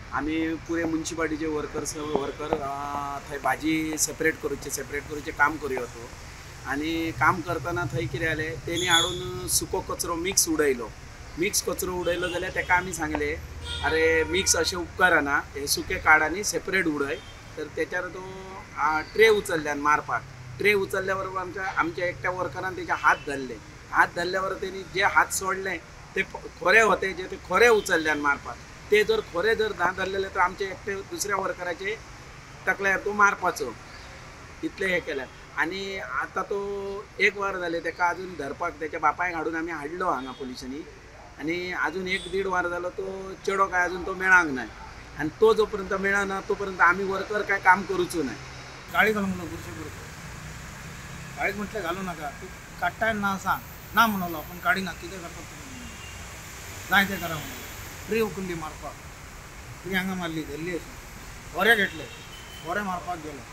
आमी पुरे म्युनिसिपालिटीचे वर्कर थंय भाजी सेपरेट करूचे काम करूया होतो आनी काम करतना थंय कितें जालें, तेणी हाडून सुको कचरो मिक्स उडयलो. मिक्स कचरो उडयलो जाल्यार ताका आमी सांगलें, अरे मिक्स अशें उपकारना, हे सुके काड आनी सेपरेट उडय. तर तेच्यार तो ट्रे उचलल्यान मारपाक, ट्रे उचलल्या बरोबर आमच्या एकट्या वर्करान तेजे हात धरले. हात धरल्या बरोबर तेणी जे हात सोडले ते खोरे होते, जे ते खोरे उचलल्यान मारपाक, ते जर खोरे जर ना धरलेले तर आमचे एकटे दुसऱ्या वर्कराचे तकल्यार तो मारपाचो, इतलें हें केलें. आनी आतां तो एक वर जालें ताका अजून धरपाक, तेच्या बापायक हाडून आमी हाडलो हांगा पुलिसांनी, आनी अजून 1-1.5 वर जालो तो चेडो काय अजून तो मेळांक ना. आनी तो जो पर्यंत मेळना तो पर्यंत आमी वर्कर काय काम करूचो ना. गाळी घालूंक लागलो बुरशे बुरशे, गाळीक म्हटलें घालू नाका, तूं काडटाय ना सांग ना म्हणलो, पूण काडिना, कितें करता तुमी, जाय तें करा म्हणलो. ट्रे उखल्ली मारपाक, ट्रे हांगा मारली, धरली अशी, खोरे घेतले, खोरे मारपाक गेलो,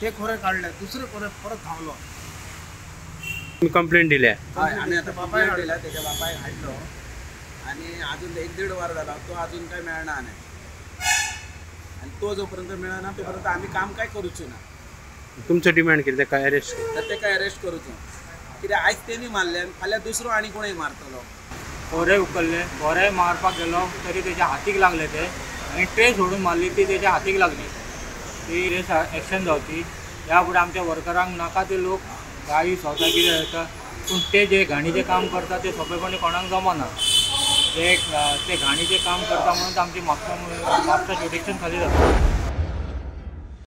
ते खोरे काडले, दुसरे खोरे परत धांवलो. कंप्लेंट दिल्या आमी आतां बापायक दिल्या, तेच्या बापायक हाडलो आनी अजून 1-1.5 वर जाला तो अजून काय मेळना न्हय. आनी तो जो पर्यंत मेळना तो पर्यंत आमी काम काय करूचो ना. तुमचो डिमांड कितें, ताका अरेस्ट? तर ताका अरेस्ट करूचो, कित्याक आयज तेणी मारले आनी फाल्यां दुसरो आनी कोणूय मारतलो. खोरे उखल्ले, खोरे मारपाक गेलो तरी तेच्या हातीक लागले ते, आनी ट्रे सोडून मारली ती तेच्या हातीक लागली. ती एक्शन जावची. ह्या फुडें आमच्या वर्करांक नाका ते लोक गाळी सोंवता कितें जाता, पूण ते जे घाणीचें काम करता ते सोंपेपणी कोणाक जमना. ते घाणीचें काम करता म्हणून आमची म्हापसा ज्युडिक्शन खाली जाता.